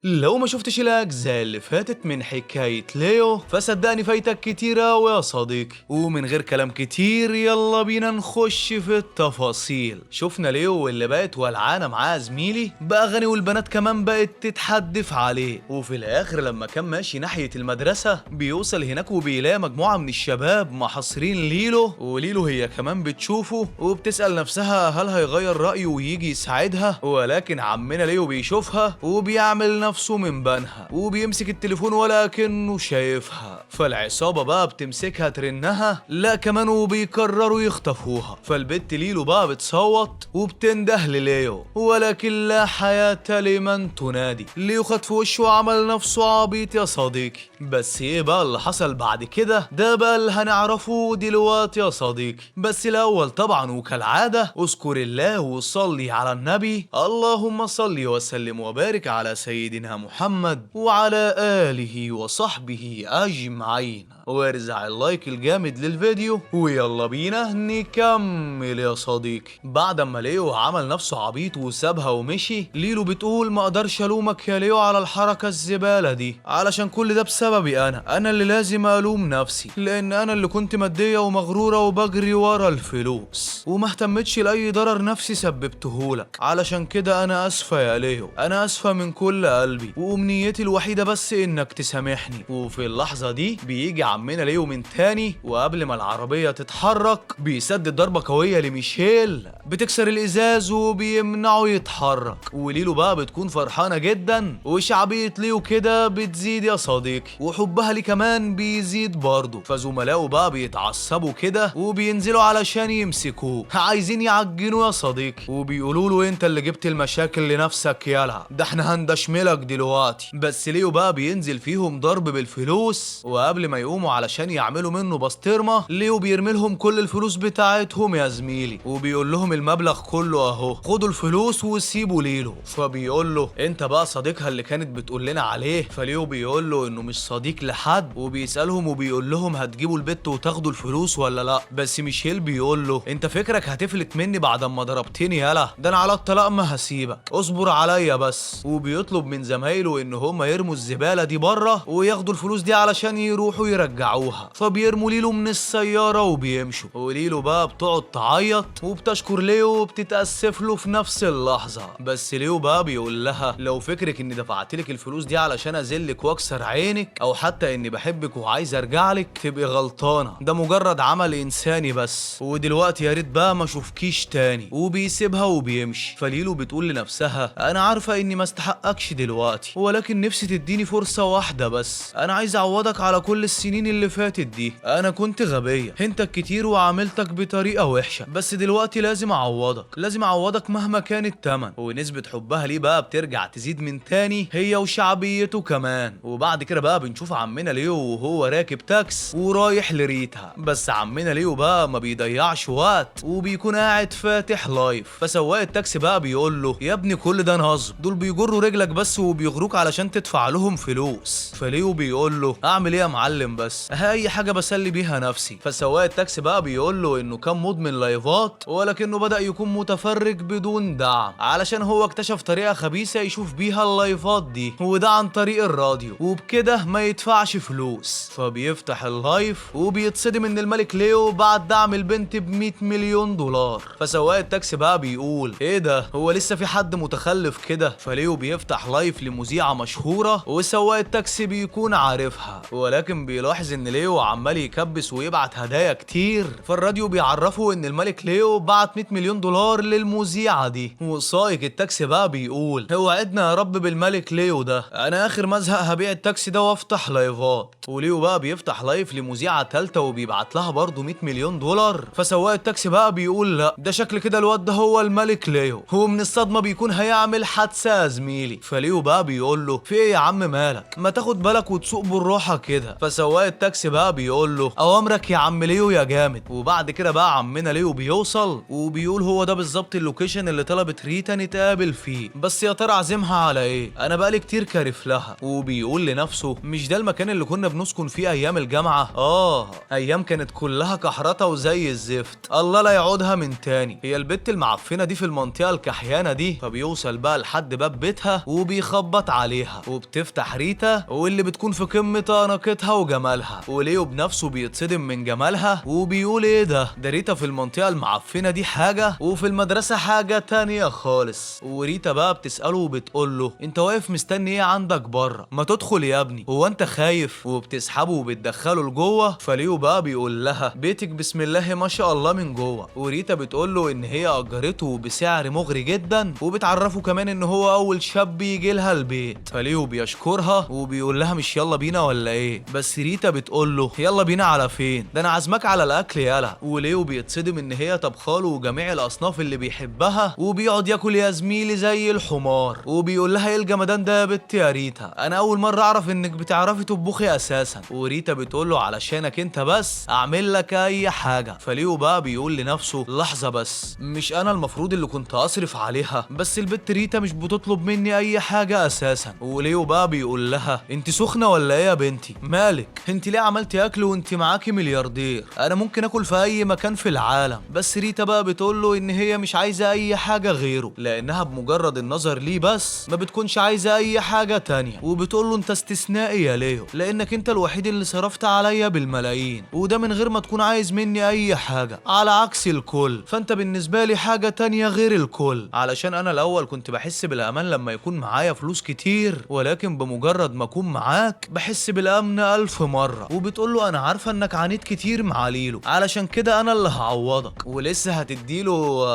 لو ما شفتش الاجزاء اللي فاتت من حكاية ليو فصدقني فايتك كتير أوي يا صديقي. ومن غير كلام كتير يلا بينا نخش في التفاصيل. شفنا ليو اللي بقت ولعانة معاه زميلي بقى غني، والبنات كمان بقت تتحدف عليه. وفي الاخر لما كان ماشي ناحية المدرسة بيوصل هناك وبيلاقي مجموعة من الشباب محاصرين ليلو، وليلو هي كمان بتشوفه وبتسأل نفسها هل هيغير رأيه ويجي يساعدها، ولكن عمنا ليو بيشوفها وبيعمل نفسه من بنها وبيمسك التليفون ولكنه شايفها. فالعصابة بقى بتمسكها ترنها لا كمان وبيقرروا يخطفوها. فالبت ليلو بقى بتصوت وبتنده لليو، ولكن لا حياة لمن تنادي. ليو خد في وشه وعمل نفسه عبيط يا صديقي. بس ايه بقى اللي حصل بعد كده؟ ده بقى اللي هنعرفه دلوقتي يا صديقي. بس الاول طبعا وكالعادة اذكر الله وصلي على النبي، اللهم صل وسلم وبارك على سيدنا محمد وعلى آله وصحبه أجمعين، وارزع ال like الجامد للفيديو ويلا بينا نكمل يا صديقي. بعد ما ليو عمل نفسه عبيط وسابها ومشي، ليلو بتقول ما اقدرش الومك يا ليو على الحركة الزبالة دي، علشان كل ده بسببي انا اللي لازم الوم نفسي، لان انا اللي كنت مادية ومغرورة وبجري ورا الفلوس وما اهتمتش لاي ضرر نفسي سببتهولك، علشان كده انا اسفة يا ليو، انا اسفة من كل قلبي، وامنيتي الوحيدة بس انك تسامحني. وفي اللحظة دي بيجي عمنا ليو من تاني، وقبل ما العربية تتحرك بيسدد ضربة قوية لميشيل بتكسر الازاز وبيمنعه يتحرك. وليلو بقى بتكون فرحانة جدا، وشعبية ليو كده بتزيد يا صديقي، وحبها ليه كمان بيزيد برضه. فزملائه بقى بيتعصبوا كده وبينزلوا علشان يمسكوه، عايزين يعجنوه يا صديقي، وبيقولوا له انت اللي جبت المشاكل لنفسك، يلا ده احنا هندشملك دلوقتي. بس ليو بقى بينزل فيهم ضرب بالفلوس، وقبل ما يقوموا علشان يعملوا منه بسطرمه ليو بيرمي لهم كل الفلوس بتاعتهم يا زميلي، وبيقول لهم المبلغ كله اهو، خدوا الفلوس وسيبوا ليلو. فبيقول له انت بقى صديقها اللي كانت بتقول لنا عليه؟ فليو بيقول له انه مش صديق لحد، وبيسالهم وبيقول لهم هتجيبوا البت وتاخدوا الفلوس ولا لا؟ بس ميشيل بيقول له انت فكرك هتفلت مني بعد ما ضربتني؟ يالا ده انا على الطلاق ما هسيبك، اصبر عليا بس. وبيطلب من زمايله ان هم يرموا الزبالة دي بره وياخدوا الفلوس دي علشان يروحوا يرجعوها. فبيرموا ليلو من السيارة وبيمشوا، وليلو بقى بتقعد تعيط وبتشكر ليو وبتتاسف له في نفس اللحظة. بس ليو بقى بيقول لها لو فكرك اني دفعتلك الفلوس دي علشان اذلك واكسر عينك، او حتى اني بحبك وعايز ارجعلك، تبقي غلطانة، ده مجرد عمل انساني بس، ودلوقتي يا ريت بقى ما اشوفكيش تاني. وبيسيبها وبيمشي. فليلو بتقول لنفسها انا عارفه اني ما استحقكش دلوقتي، ولكن نفسي تديني فرصة واحدة بس، انا عايز اعوضك على كل السنين اللي فاتت دي، انا كنت غبية هنتك كتير وعاملتك بطريقة وحشة، بس دلوقتي لازم اعوضك، لازم اعوضك مهما كان التمن. ونسبه حبها ليه بقى بترجع تزيد من تاني هي وشعبيته كمان. وبعد كده بقى بنشوف عمنا ليو وهو راكب تاكس ورايح لريتا، بس عمنا ليو بقى ما بيضيعش وقت وبيكون قاعد فاتح live. فسواق التاكسي بقى بيقول له يا ابني كل ده نصب، دول بيجروا رجلك بس وبيغروك علشان تدفع لهم فلوس. فليو بيقول له اعمل ايه يا معلم، بس اي حاجة بسلي بيها نفسي. فسواق التاكسي بقى بيقول له انه كان مدمن لايفات، ولكنه بدأ يكون متفرج بدون دعم، علشان هو اكتشف طريقه خبيثة يشوف بيها اللايفات دي، وده عن طريق الراديو، وبكده ما يدفعش فلوس. فبيفتح ال live وبيتصدم ان الملك ليو بعت دعم البنت ب 100 مليون دولار. فسواق التاكسي بقى بيقول ايه ده، هو لسه في حد متخلف كده؟ فليو بيفتح live لمذيعه مشهورة وسواق التاكسي بيكون عارفها، ولكن بيلاحظ ان ليو عمال يكبس ويبعت هدايا كتير. فالراديو بيعرفه ان الملك ليو بعت 100 مليون دولار للمذيعه دي. وسائق التاكسي بقى بيقول اوعدنا يا رب بالملك ليو ده، انا اخر ما ازهق هبيع التاكسي ده وافتح لايفات. وليو بقى بيفتح live لمذيعه ثالثة وبيبعت لها برضه 100 مليون دولار. فسواق التاكسي بقى بيقول لا ده شكل كده الواد ده هو الملك ليو، هو من الصدمة بيكون هيعمل حادثه يا زميلي. فليو بقى بيقول له في ايه يا عم مالك، ما تاخد بالك وتسوق بالراحة كده. فسواق التاكسي بقى بيقول له اوامرك يا عم ليو يا جامد. وبعد كده بقى عمنا ليو بيوصل وبيقول هو ده بالظبط ال location اللي طلبت ريتا نتقابل فيه، بس يا ترى عازمها على ايه؟ انا بقالي كتير كارف لها. وبيقول لنفسه مش ده المكان اللي كنا بنسكن فيه ايام الجامعة؟ ايام كانت كلها كحرته وزي الزفت، الله لا يعودها من تاني، هي البت المعفنه دي في المنطقة الكحيانه دي. فبيوصل بقى لحد باب بيتها وبيخبط وبيخبط عليها، وبتفتح ريتا واللي بتكون في قمة اناقتها وجمالها. وليو بنفسه بيتصدم من جمالها وبيقول ايه ده ريتا في المنطقة المعفنة دي حاجة وفي المدرسة حاجة تانية خالص. وريتا بقى بتسأله وبتقول له انت واقف مستني ايه عندك بره؟ ما تدخل يا ابني، هو انت خايف؟ وبتسحبه وبتدخله لجوه. فليو بقى بيقول لها بيتك بسم الله ما شاء الله من جوه. وريتا بتقول له ان هي اجرته بسعر مغري جدا، وبتعرفه كمان ان هو اول شاب يجي لها البيت. فليو بيشكرها وبيقول لها مش يلا بينا ولا ايه؟ بس ريتا بتقول له يلا بينا على فين؟ ده انا عازمك على الاكل يالا. وليو بيتصدم ان هي طبخاله جميع الاصناف اللي بيحبها، وبيقعد ياكل يا زميلي زي الحمار، وبيقول لها ايه الجمدان ده يا بت يا ريتا؟ انا اول مرة اعرف انك بتعرفي تطبخي اساسا. وريتا بتقول له علشانك انت بس اعمل لك اي حاجة. فليو بقى بيقول لنفسه لحظة بس، مش انا المفروض اللي كنت اصرف عليها؟ بس البت ريتا مش بتطلب مني اي حاجة اساسا. وليو بقى بيقول لها انت سخنة ولا ايه يا بنتي؟ مالك انت ليه عملتي اكل وانت معاكي ملياردير؟ انا ممكن اكل في اي مكان في العالم. بس ريتا بقى بتقول له ان هي مش عايزه اي حاجة غيره، لانها بمجرد النظر ليه بس ما بتكونش عايزه اي حاجة تانية. وبتقول له انت استثنائي يا ليو، لانك انت الوحيد اللي صرفت عليا بالملايين، وده من غير ما تكون عايز مني اي حاجة، على عكس الكل. فانت بالنسبة لي حاجة تانية غير الكل، علشان انا الاول كنت بحس بالامان لما يكون معايا فلوس كتير، ولكن بمجرد ما اكون معاك بحس بالامن 1000 مرة. وبتقول له انا عارفه انك عانيت كتير مع ليلو، علشان كده انا اللي هعوضك، ولسه هتديله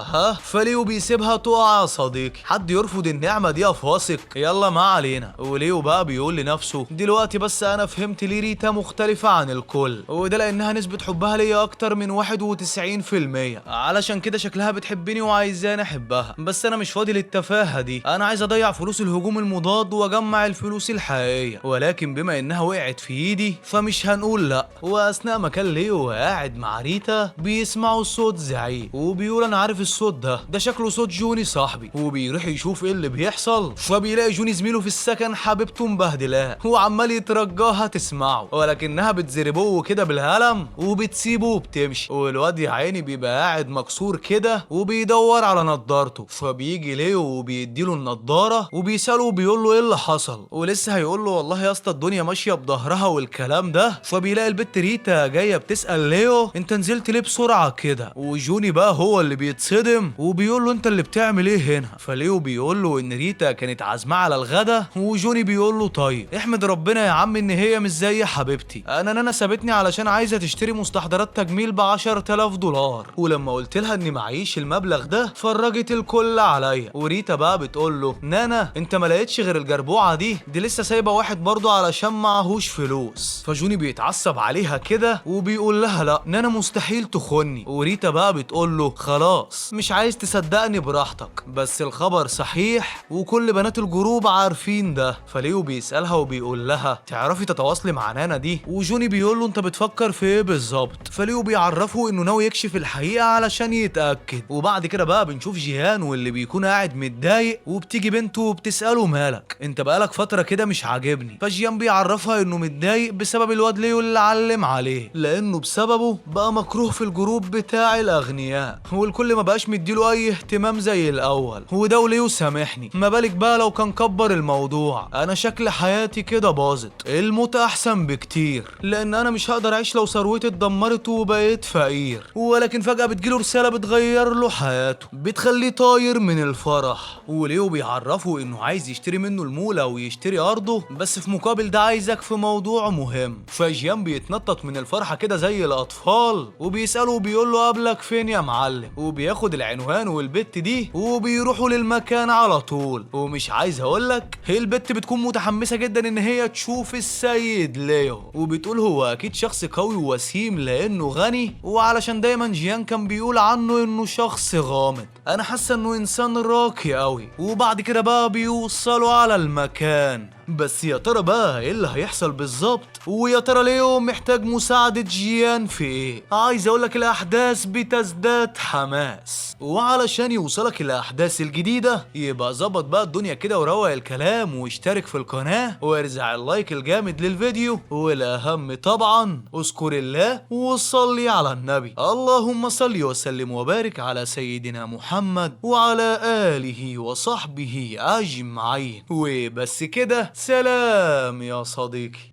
ها. فليو بيسيبها تقع يا صديقي، حد يرفض النعمة دي يا فاسق؟ يلا ما علينا. وليو بقى بيقول لنفسه دلوقتي بس انا فهمت ليه ريتا مختلفة عن الكل، وده لانها نسبه حبها ليا اكتر من 91%، علشان كده شكلها بتحبني وعايزاني احبها. بس انا مش فاضي للتفاهه دي، انا عايز اضيع فلوس الهجوم المضاد واجمع الفلوس الحقيقية، ولكن بما انها وقعت في ايدي فمش هنقول لا. واثناء ما كان ليو قاعد مع ريتا بيسمعوا صوت زعيق، وبيقول انا عارف الصوت ده شكله صوت جوني صاحبي. وبيروح يشوف ايه اللي بيحصل، فبيلاقي جوني زميله في السكن حبيبته مبهدلاه وعمال يترجاها تسمعه، ولكنها بتزربوه كده بالقلم وبتسيبه وبتمشي. والواد يا عيني بيبقى قاعد مكسور كده وبيدور على نضارته، فبيجي ليو وبيديله النضارة وبيساله وبيقول له ايه اللي حصل، ولسه هيقول له والله يا اسطى الدنيا ماشية بظهرها والكلام ده. فبيلاقي البت ريتا جاية بتسال ليو انت نزلت ليه بسرعة كده؟ وجوني بقى هو اللي بيتصدم وبيقول له انت اللي بتعمل ايه هنا؟ فليو بيقول له ان ريتا كانت عازمة على الغدا، وجوني بيقول له طيب احمد ربنا يا عم ان هي مش زي حبيبتي، انا نانا سابتني علشان عايزه تشتري مستحضرات تجميل ب 10000 دولار، ولما قلت لها اني معيش المبلغ ده فرجت الكل عليا. وريتا بقى بتقول له نانا انت ما لقيتش غير الجربوعه دي لسه سايبه واحد برضه علشان معهوش فلوس. فجوني بيتعصب عليها كده وبيقول لها لا نانا مستحيل تخوني. وريتا بقى بتقول له خلاص مش عايز تصدقني براحتك، بس الخبر صحيح وكل بنات ال group عارفين ده. فليو بيسألها وبيقول لها تعرفي تتواصلي مع نانا دي؟ وجوني بيقول له انت بتفكر في ايه بالظبط؟ فليو بيعرفه انه ناوي يكشف الحقيقة علشان يتأكد. وبعد كده بقى بنشوف جيهان واللي بيكون قاعد متضايق، وبتيجي بنته وبتسأله مالك انت بقالك فترة كده مش عاجبني. فجيان بيعرفها انه متضايق بسبب الواد ليو اللي علم عليه، لانه بسببه بقى مكروه في ال group بتاع الاغنياء والكل ما بقاش مديله اي اهتمام زي الاول، وده وليو سامحني، ما بالك بقى لو كان كبر الموضوع، انا شكل حياتي كده باظت، الموت احسن بكتير لان انا مش هقدر اعيش لو ثروتي اتدمرت وبقيت فقير. ولكن فجأة بتجيله رسالة بتغير له حياته، بتخليه طاير من الفرح. وليو بيعرفه انه عايز يشتري منه المولة ويشتري ارضه، بس في مقابل ده عايزك في موضوع مهم. فجيان بيتنطط من الفرحة كده زي الاطفال وبيسأله وبيقول له قابلك فين يا معلم، وبياخد العنوان والبت دي وبيروحوا للمكان على طول. ومش عايز اقولك هي البت بتكون متحمسة جدا ان هي تشوف السيد ليو، وبتقول هو اكيد شخص قوي ووسيم لانه غني، وعلشان دايما جيان كان بيقول عنه انه شخص غامض، انا حاسه انه انسان راقي قوي. وبعد كده بقى بيوصلوا على المكان. بس يا ترى بقى ايه اللي هيحصل بالظبط؟ ويا ترى ليو محتاج مساعدة جيان في ايه؟ عايز اقولك الاحداث بتزداد حماس، وعلشان يوصلك الاحداث الجديدة يبقى ظبط بقى الدنيا كده وروق الكلام واشترك في القناة وارزع ال like الجامد للفيديو، والاهم طبعا اذكر الله وصلي على النبي. اللهم صل وسلم وبارك على سيدنا محمد وعلى آله وصحبه أجمعين. وبس كده، سلام يا صديقي.